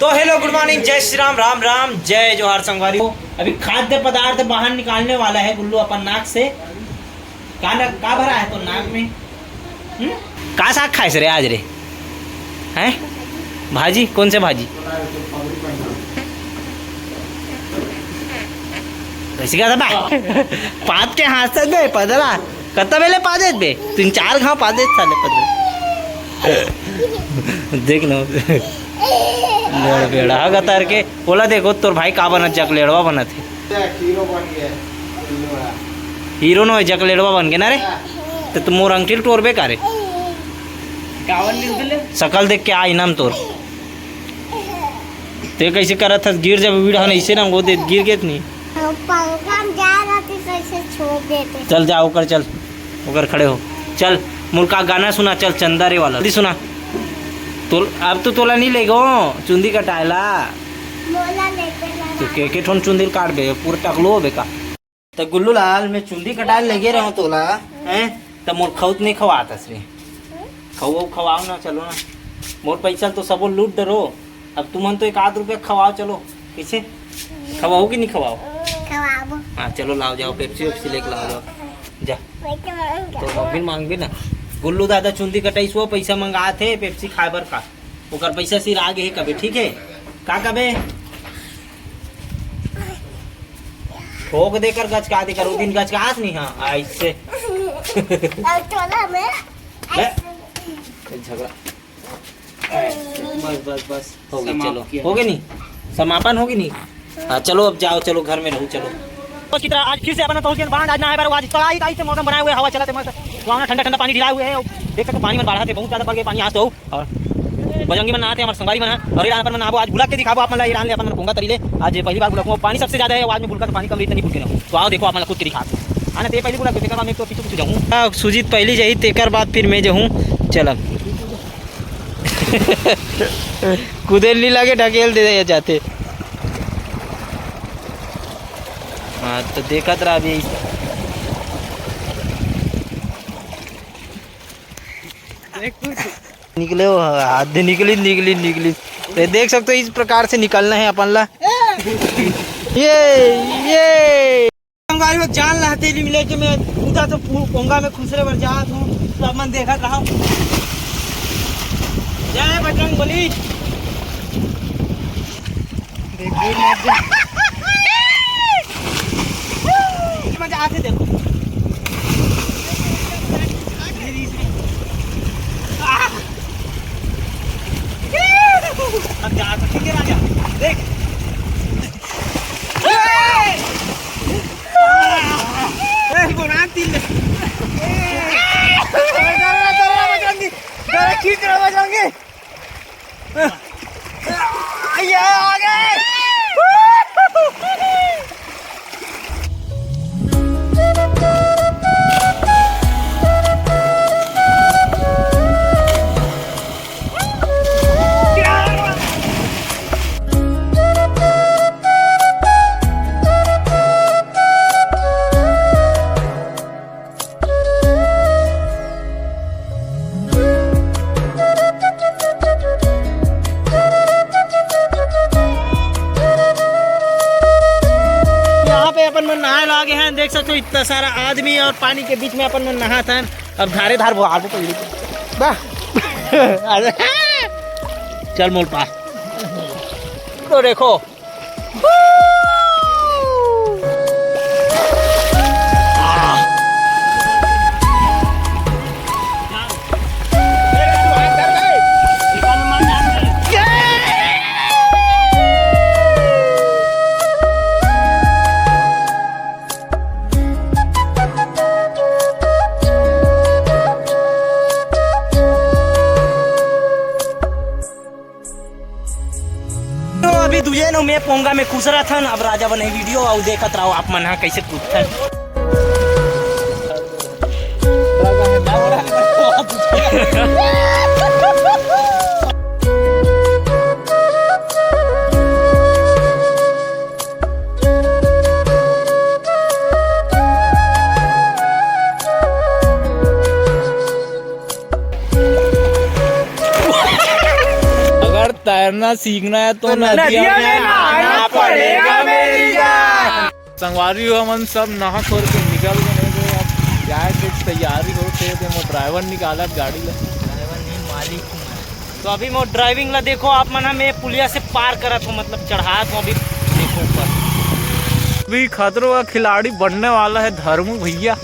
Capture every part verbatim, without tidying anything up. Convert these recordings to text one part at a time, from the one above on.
तो hello, good morning, जय श्री राम, राम राम, जय जोहार संगवारी हो। अभी खाद्य पदार्थ बाहर निकालने वाला है गुल्लू अपन नाक से। का न, का भरा है तो नाक में? हम्म? का साग खाइस रे आज रे? हैं? भाजी? कौन से भाजी? कैसे क्या था? पात के हाथ से बे पदला। कत्ता बेले पा देत बे? तीन चार घाव पा देत साले पदला। देख ना। बेड़ा, बेड़ा हा गतर के। ओला देखो, तोर भाई का बनत, जकलेड़वा बनत हे। हीरो बन गया। हीरो नो, जकलेड़वा बन के ना रे। तो तुम मोर अंगठी ल टोरबे का रे? कावन नहीं उतले। सकल देख के आई नाम तोर। ते कैसे करत हस? गिर जब वीड़ हन ऐसे ना वो दे, गिर गेत नहीं। प्रोग्राम जा रहा थी, कैसे छोड़ देते? चल जा, ओकर चल, ओकर खड़े हो। चल, मोर का गाना सुना, चल चंदा रे वाला। जल्दी सुना। तो अब तो तोला नहीं लेगो चुंदी कटायला। मोला लेके ना तो के, के ठोन चुंदी काट बे, पूरा टकलो होबे का? त गुल्लू लाल, मैं चुंदी कटाए लगे रहूं तोला, हैं? त मोर खौत नहीं खवात हस रे। खवाओ, खवाओ ना, चलो ना। मोर पैसा तो सबो लूट डरो। अब तुमन तो एक आध रुपया खवाओ, चलो। कैसे? खवाओ कि नहीं खवाओ? खवाबो। हाँ, चलो, लाओ, जाओ, पेप्सी वेप्सी लेके लाओ, जाओ। जा। मैं तो मांग तो मम्मी मांगबे ना। गुल्लू दादा चुंदी कटाई सो पैसा मंगात हे पेप्सी खाए बर का। ओकर पैसा सिर आगे हे कबे, ठीक है? का कबे? ठोक देकर गचका देकर, वो दिन गचकास नहीं, हाँ, ऐसे। अब चला मैं। ले, झगड़ा। बस, बस, बस, हो गया, समाप्त चलो। किया। हो गया नहीं? समापन हो गया नहीं? हाँ, चलो, अब जाओ, चलो, घर में रहो, चलो। बस की तरह आज फिर से अपन पहुंच गए बांध। आज नहाए बर, आज ताई, ताई से मौसम बनाए हुए, हवा चलत हे मस्त, सुहावना ठंडा ठंडा पानी ढिलाए हुए है। देख सकते हो, पानी मन बाढ़त हे, बहुत ज्यादा बढ़ गए पानी। आज तो और बजरंगी मन नहात हे, हमारे संगवारी मन हे, और ये रात पर मैं नहाबो। आज भुलक के दिखाबो आप मन ला, ये रात ले अपन मन पोंगा तरी ले। आज पहली बार भुलक हूँ, पानी सबसे ज्यादा है, आवाज में भुलका तो पानी कम रही, इतनी भुलके ना हो। तो आओ, देखो, आप मन ला खुद के दिखात हूँ। हाँ ना, ते पहली भुलक दे, तेकर बाद मैं तो पीछू पीछू जाऊँ। हाँ, सुजीत पहली जाही, तेकर बाद फिर मैं जाहूँ। चल अब। कुदेल नहीं लागे, ढकेल दे जाते। हाँ, तो देखत रहा अभी। निकले हो, हाथ दे, निकली, निकली, निकली। ये देख सकते हो, इस प्रकार से निकलना है अपन ला। ये, ये। संगवारी हो, जान ला हथेली में लेके मैं उदा तो पू-, पोंगा में खुसरे बर जात हूँ, तो अपन देखत रहो। जय बजरंग बली। देख, दूर मत जा। मजा आते देखो। अब जा सकते हैं राजा, देख। ए, बुना तिल। ए, डरा, डरा, बजरंगी। डरा, खींच रहा, बजरंगी। ये आ गए। यहाँ पे अपन मन नहाए ला आगे हैं, देख सकते हो इतना सारा आदमी और पानी के बीच में अपन मन नहात हैं। अब धारे धार वो आगे पकड़ी। वाह। चल मोल पा। तो देखो। तो अभी दुए नो मैं पोंगा में खुसरत हन। अब राजा बनाई वीडियो अउ देखत रहो आप मन हा कैसे कूदथन। अगर तैर तैरना सीखना है तो नदिया में नहाना पड़ेगा मेरी जान। संगवारी हो, हमन सब नहा खोर के निकल गए हे। अब जाए के तैयारी होत हे, ते मोर ड्राइवर निकालत गाड़ी ला। ड्राइवर नहीं, मालिक हूँ मैं। तो अभी मोर ड्राइविंग ला देखो आप मन, हम ये पुलिया से पार करत हो, मतलब चढ़ात हो अभी। देखो ऊपर। अभी खतरों का खिलाड़ी बनने वाला है धर्मू भैया।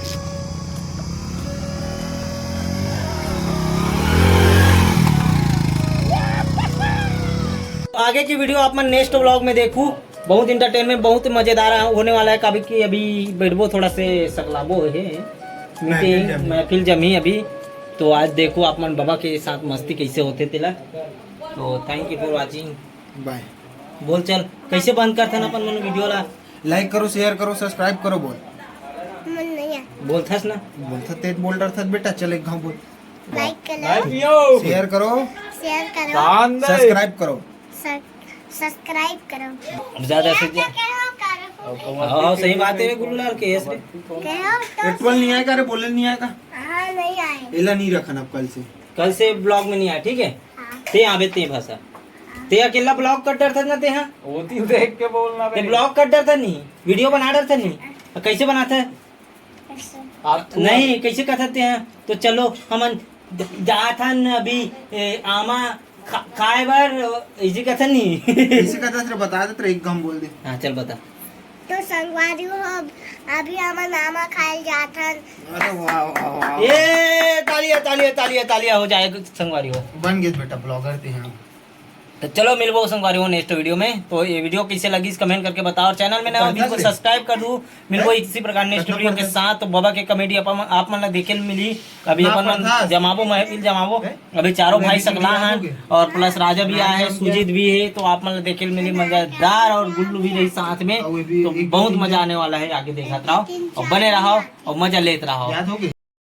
आगे की वीडियो आप मन नेक्स्ट व्लॉग में देखू। बहुत एंटरटेनमेंट, बहुत मजेदार होने वाला है। काबर कि अभी बैठबो, थोड़ा से सकलाबो हे, महफिल जमी। महफिल जमी अभी। तो आज देखो आप मन बाबा के साथ मस्ती कैसे होथे तेला। तो thank you for watching। बाय। बोल चल, कैसे बंद करथन अपन मन वीडियो ला? लाइक करो, शेयर करो, सब्सक्राइब करो, बोल। मन नहीं है। बोलथस ना? बोलथस, तेज बोल डरथस बेटा, चल एक घाव बोल। लाइक करो। शेयर करो। शेयर करो। सब्सक्राइब करो। सब्सक्राइब करो। अब ज्यादा से ज्यादा। हाँ, सही बात है गुल्लू लाल के, ऐसे। कहो तो एक बोल नहीं आएगा, अरे बोले नहीं आएगा। हाँ, नहीं आए। एला नहीं रखन अब कल से। कल से ब्लॉग में नहीं आए, ठीक है? हाँ। ते आबे ते भाषा। ते अकेला ब्लॉग कर डरथस ना ते, हाँ? होती देख के बोलना ते बे। ब्लॉग कर डरथस नहीं, वीडियो बना डरथस नहीं। कैसे बनाथस? कैसे? आप नहीं, कैसे कथस ते, हाँ? तो चलो, हमन ज-, जाथन अभी, ए, आमा खा-, खाए बर, इसी कथस नहीं। इसी कथस रे, बता देत रे, एक घाव बोल दे। हाँ, चल बता। तो संगवारी हो, अब-, अभी हमन आमा खाए जाथन। अरे वाह, वाह, वाह। ये तालियां, तालियां, तालियां, तालियां हो जाए संगवारी हो। बन गए बेटा ब्लॉगर ते हैं। तो चलो मिलबो संगवारी हो नेक्स्ट वीडियो में। तो ये वीडियो कैसे लगी, कमेंट करके बताओ, और चैनल में नया हो, बिल्कुल सब्सक्राइब कर दो। मिलबो इसी प्रकार नेक्स्ट वीडियो के साथ। तो बाबा के कॉमेडी आप, आप मन ला देखे ल मिली। अभी अपन मन जमाबो, महफिल जमाबो। अभी चारों भाई सकला हन और प्लस राजा भी आए है, सुजीत भी है, तो आप मन ला देखे ल मिली मजेदार, और गुल्लू भी रही साथ में। तो बहुत मजा आने वाला है, आगे देखत रहो और बने रहो और मजा लेत रहो।